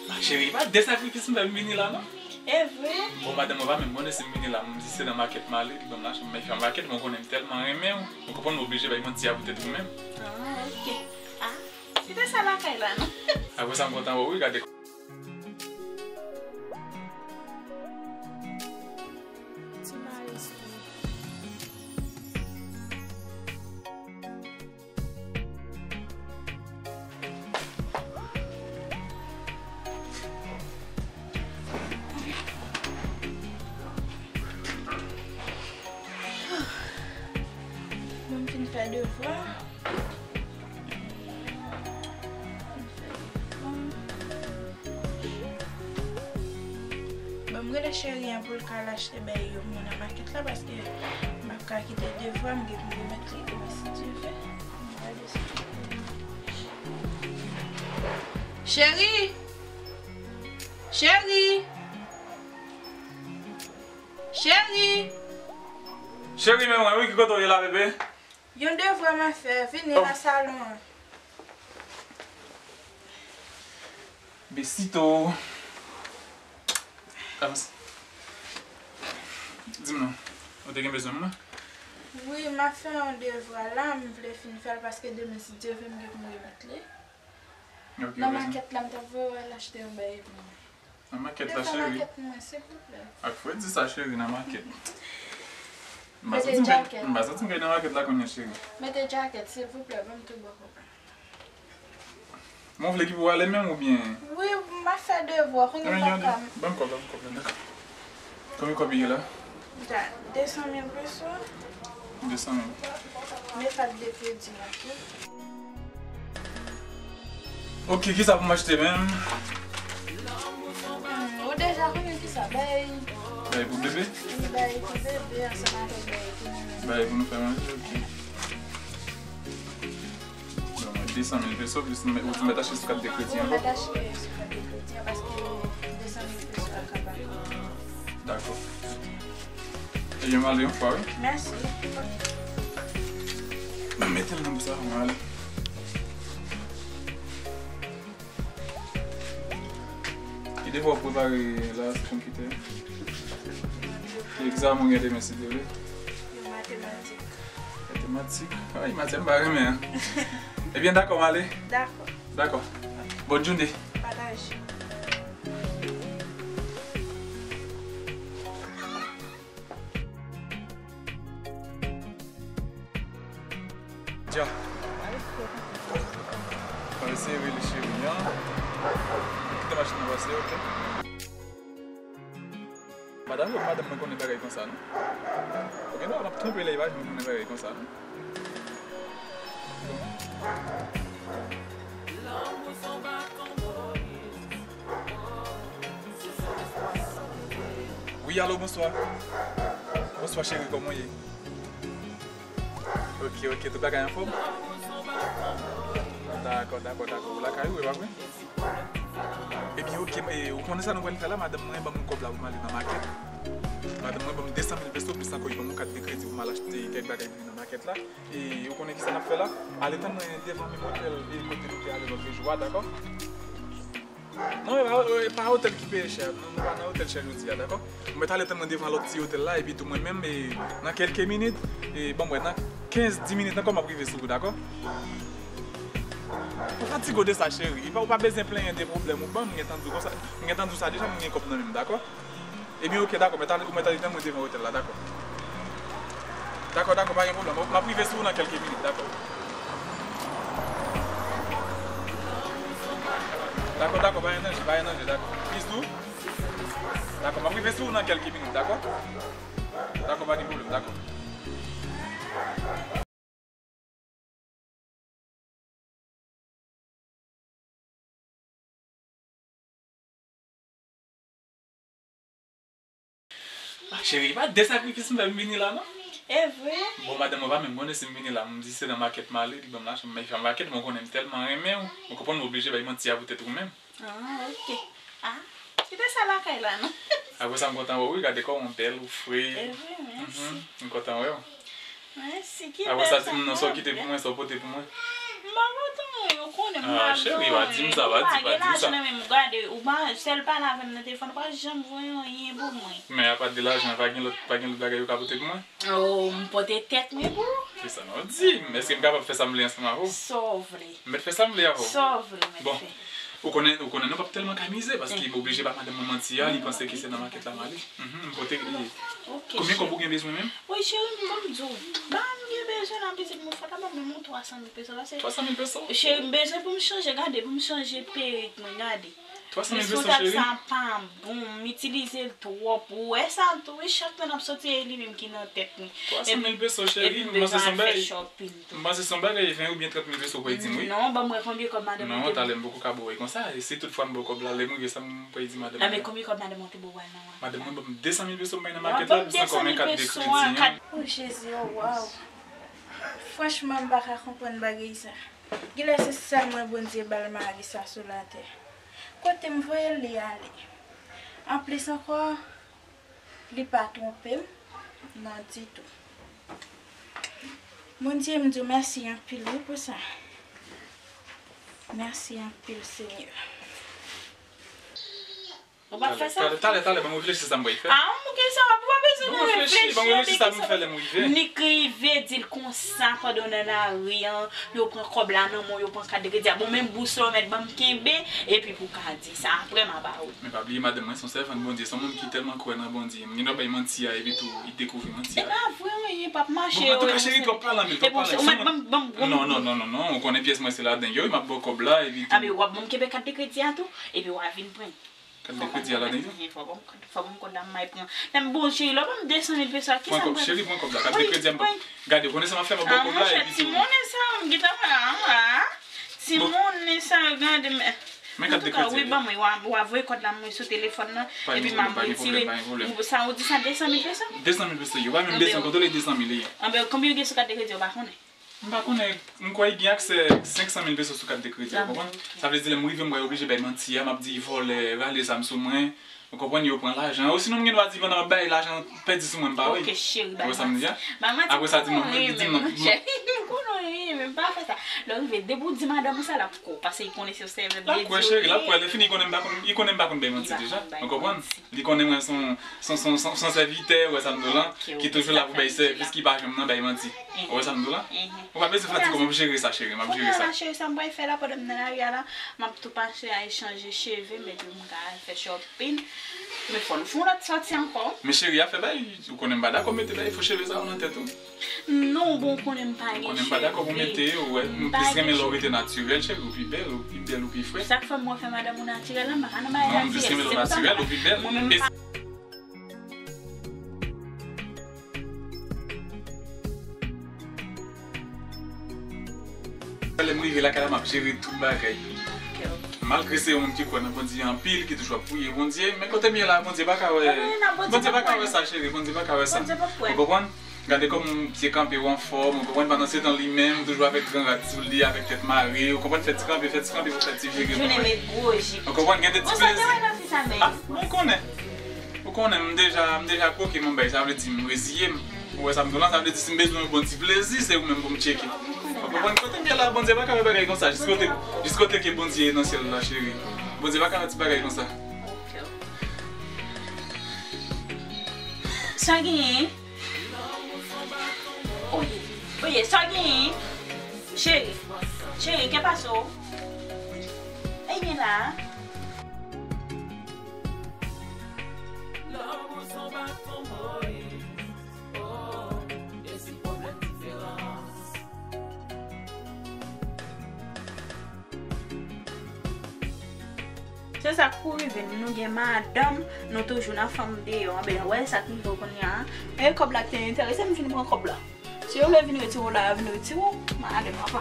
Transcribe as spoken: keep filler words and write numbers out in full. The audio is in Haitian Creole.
Ma cheri, pa de sakrifis m fè m vini la, non? E vre? Bon, madanm mwen pa menm konnen si m vini la, m di se nan makèt m ale, li ban m lajan, m fè makèt, mwen konnen m tèlman renmen w, ou konprann, m oblije bay manti a poutèt ou menm. Ah, ok. Ah, se te sa lakay la, non? Apre sa, m kontan wè w, wi, gade. Ti Malis tou. Bon, m fin fè devwa. Bon, m rele cheri an pou l ka al achte bay yo nan makèt la, paske m p ap ka kite devwa m, m gen pou m remèt li demen si Dye vle. Cheri! Cheri! Cheri! Cheri, men mwen wi, ki kote w ye la, bebe? Yon devwa m ap fè, vini nan salon an. Besito. Avanse. Di m non, ou te gen bezwen mwen? Wi, m ap fè yon devwa la, m vle fin fè l paske demen, si Dye vle, m gen pou m remèt li. Ok, nan makèt la, m t ap voye w al achte yon bagay pou mwen. Nan makèt la, cheri. Devwa makèt mwen, silvouplè. Ak fredi sa, cheri, nan makèt. M pa santi m kay, m pa santi m kay nan makèt la kounye a, cheri. Mete djakèt, silvouplè, ban m tou bò kòb la. Mwen vle ki pou ale menm oubyen? Wi, m ap fè devwa, kounye a m pa ka. Ban m kòb la, ban m kòb la, dakò. Konbyen kòb li ye la? De san mil peso. De san mil. Men kat de kredi la tou. Ok, kisa pou m achte menm? Hmm, ou deja konnen kisa, bay. Bay pou bebe? Bay pou bebe ansanm avèk bay pou nou menm. Bay pou nou fè manje, ok. Bon, mwen, de san mil peso, plis nou mèt, ou mèt achte sou kat de kredi an. Ou mèt achte sou kat de kredi an, paske de san mil peso a ka pa. Dakò. Ebyen, m ale yon fwa, wi. Mèsi. Mwen mete l nan bous la, mwen ale. Ki devwa w prepare la, se pou m kite? Ki egzamen w gen demen, si Dye vle? Yo matematik. Matematik? Ay, matyè m pa renmen an. Ebyen, dakò, m ale. Dakò. Dakò. Bòn jounen. Pataje. Dja. Mwen eseye rele cheri an. Kite machin nan pase, ok? Madanm, yo, madanm mwen konnen bagay konsa, non? Ok, non, m ap twonpe lè, imajine mwen konnen bagay konsa, non? Wi, alo, bonswa. Bonswa, cheri, kòman w ye? Ok, ok, tout bagay anfòm? Dakò, dakò, dakò. Ou lakay ou, e pa vre? Ebyen, ok, e, ou konnen sa nou pral fè la, madanm mwen ban mwen kòb la pou m ale nan makèt. Madanm mwen ban m de san mil peso, plis ankò, li ban mwen kat de kredi pou m al achte kèk bagay pou li nan makèt la. E ou konnen kisa n ap fè la? Ale tann mwen devan menm otèl e kote nou te ale lòt jou a, dakò? Non, e pa, e pa otèl ki peye chè. Non, nou pa nan otèl chè jodi a, dakò? Ou mèt ale tann mwen devan lòt ti otèl la, epi tou mwen menm, e, nan kèlke minit, e, ban m wè, nan kenz, dis minit ankò, m ap rive sou ou, dakò? Pa fatige w de sa, cheri. Ou pa, ou pa bezwen plenyen de pwoblèm ou ban m, m gentan di w konsa, m gentan di w sa deja, m gen kòb nan men m, dakò? Ebyen, ok, dakò, mèt ale, ou mèt ale tann mwen devan otèl la, dakò? Dakò, dakò, pa gen pwoblèm. M ap rive sou ou nan kèlke minit, dakò? Dakò, dakò, pa gen danje, pa gen danje, dakò. Bizou. Dakò, m ap rive sou ou nan kèlke minit, dakò? Dakò, pa gen pwoblèm, dakò. Ah, cheri, pa de sakrifis m fè m vini la, non? E vre? Bon, madanm mwen pa menm konnen si m vini la. M di se nan makèt m ale, li ban m lajan, m fè makèt, mwen konnen m tèlman renmen w. Ou konprann, m oblije bay manti a poutèt ou menm. Ah, ok. Ah, kite sa lakay la, non? Apre sa, m kontan wè w, wi, gade kòman w bèl, ou fre. E vre, mèsi. Mhm, m kontan wè w. Mèsi, ki bèl sa, non? Apre sa, di m non, sa w kite pou mwen, sa w pote pou mwen. Ou konnen m pa... Ah, cheri, pa di m sa, pa di, pa di sa. Ou pa gen lajan nan men m, gade, ou pa, sèl pale avè m nan telefòn, ou pa janm voye anyen pou mwen. Men apa de lajan, pa gen lòt, pa gen lòt bagay ou ka pote pou mwen? Oh, m pote tèt mwen pou ou. Se sa m ap di. Èske m kapab fè sa m vle ansanm avè w? Sa w vle. M mèt fè sa m vle avè w. Sa w vle, mèt fè. Bon, ou konnen, ou konnen nou p ap tèlman ka mize, paske m oblije ba madanm mwen manti a, li panse ke se nan makèt la m ale. Mhm, m pote li. Ok, cheri. Konbyen kòb ou gen bezwen menm? Wi, cheri, m, ban m di w. Ba m gen bezwen nan pitit mwen, fò ta ban m menm yon twa san mil peso, paske... Twa san mil peso? Cheri, m bezwen pou m chanje, gade, pou m chanje perik mwen, gade. Twa san mil peso, cheri? Sa pa bon, m itilize l twòp. Ou wè sa tou, wi, chak lè n ap soti, e li menm ki nan tèt mwen. Twa san mil peso, cheri, m panse se yon bagay, m panse se yon bagay ven oubyen trant mil peso ou pral di m, wi. Non, ban m wè konbyen kòb madanm mwen te... Non, talè m poko ka ba w konsa. E si tout fwa m ba w kòb la, lè m rive, sa m pral di madanm mwen? A, men konbyen kòb madanm mwen te ba w nan an? Madanm mwen ban m de san mil peso m bay nan makèt la, plis ankò men kat de kredi an. Oh, Jezi, oh, waw. Franchman, m pa ka konprann bagay sa. Genlè se sèl mwen Bondye ba l mari sa sou latè. Kote m voye l, li ale. Anplis ankò, li pa twonpe m, non ditou. Bondye, m di w mèsi anpil, wi, pou sa. Mèsi anpil, Senyè. Ou pa fè sa? Talè, talè, talè, talè, ban m reflechi sa m pral fè. Ah, ok, sa va, ou pa bezwen reflechi, ban m reflechi sa m fè lè m rive. Nik rive, di l konsa pandan w nan lari an, yo pran kòb la nan men w, yo pran kat de kredi a. Bon, menm bous la w mèt ban m kenbe, epi pou w ka di sa, apre m a ba ou. Men pa bliye, madanm mwen se yon sèvant Bondye, se yon moun ki tèlman kwè nan Bondye. M gen dwa bay manti a, epi tou, li dekouvri manti a. E pa vre, anyen p ap mache. Bon, antouka, cheri, twòp pale anpil, twòp pale. Non, non, non, non, non, ou konnen pyès mwen se ladan yo, m ap ba w kòb la, epi tou. A, men w ap ban m kenbe kat de kredi a tou, epi w a vin pran. Kat de kredi a ladan tou? Fò ban m kòb, fò ban m kòb la, m may pran. Lè m bon, cheri, lè w ban m de san mil peso a, kisa m pral fè? Pran kòb, cheri, pran kòb la. Kat de kredi a m pran. Gade, ou konnen sa m ap fè, m ap ba w kòb la, epi tou. Ti moun sa, m gentan pran, ah, ah. Ti moun sa, gade, men. Men kat de kredi a. Antouka, wi, ban mwen, w a, w a voye kòb la, mwen sou telefòn nan, epi m a retire. Sa ou di sa, de san mil peso? De san mil peso, yo pa menm de san, kontwole de san mil, yo. Anben, konbyen ou gen sou kat de kredi, ou pa konnen? M pa konnen, m kwè gen aksè senk san mil peso sou kat de kredi a, ou konprann? Sa vle di lè m rive, m kwè oblije bay manti a, m ap di vòlè, rale zam sou mwen. Ou konprann, yo pran lajan. Osinon m gen dwa di pandan m ap bay lajan pèdi sou mwen, m pa wè. Ok, cheri, bay manti. Apre sa, di non, di non. Cheri, m konnen w renmen m, pa fè sa. Lè w rive, depi w di madanm ou sa, l ap kwè w, paske li konnen se yon sèvant de Dye ou ye. L ap kwè, cheri, l ap kwè. Li fini konnen m pa konn, li konnen m pa konn bay manti deja. Ou konprann? Li konnen mwen se yon, se yon, se yon, se yon, se yon sèvitè, ou wè sa m di w la, ki toujou la pou bay sèvis, ki pa janm nan bay manti. Ou wè sa m di w la? Ou pa bezwen fatige, m ap jere sa, cheri, m ap jere sa. Kounye a la, cheri, sa m pral fè la pandan m nan lari a la, m ap tou pase al chanje cheve m, epi m ka al fè shopping. Men fò nou fè yon lòt sòti ankò. Men cheri, afè bay, ou konnen m pa dakò mete bay fo cheve sa yo nan tèt ou. Non, bon, ou konnen m pa gen cheve. Ou konnen m pa dakò pou mete yo, ou wè. M plis renmen lè w rete natirèl, cheri, ou pi bèl, ou pi bèl, ou pi frè. Sa k fè m wè fè madanm ou natirèl la, m pa ka nan bagay natirèl. Non, m plis renmen lè w natirèl, ou pi bèl. Mwen menm m pa Lè m rive lakay la, m ap jere tout bagay. Ok, ok. Malgre se yon moun ki kwè nan Bondye anpil, ki toujou ap priye Bondye, men kote m ye la, Bondye pa ka wè. Bondye pa ka wè sa, cheri, Bondye pa ka wè sa. Ou konprann? Gade kòman pye kanpe w anfòm, ou konprann, pandan se tan li menm, toujou avèk gran rad sou li, avèk tèt mare, ou konprann, fè ti kanpe, fè ti kanpe pou fè ti vire pou mwen. Ou konprann, gen de ti plezi. Ah, ou konnen. Ou konnen, m deja, m deja kwoke nan bagay, sa vle di m reziye m. Ou wè sa m di w la, sa vle di si m bezwen yon bon ti plezi, se ou menm pou m tcheke. Ou konprann kote m ye la, Bondye pa ka fè bagay konsa, jis kote, jis kote ke Bondye ye nan syèl la, cheri. Bondye pa ka fè ti bagay konsa. Sa genyen? Oye, oye, sa genyen? Cheri, cheri, ke pase w? Ebyen la. Lanmou se yon baton Moyiz, oh, e si pwoblèm diferans. Se sa k pou rive n, nou gen madanm, nou toujou nan fanm deyò. Anben, wè sa k rive w kounye a. E kòb la ki te enterese m, vin pran kòb la. Si yo vle vin retire w la, yo vin retire w. M ale, papa.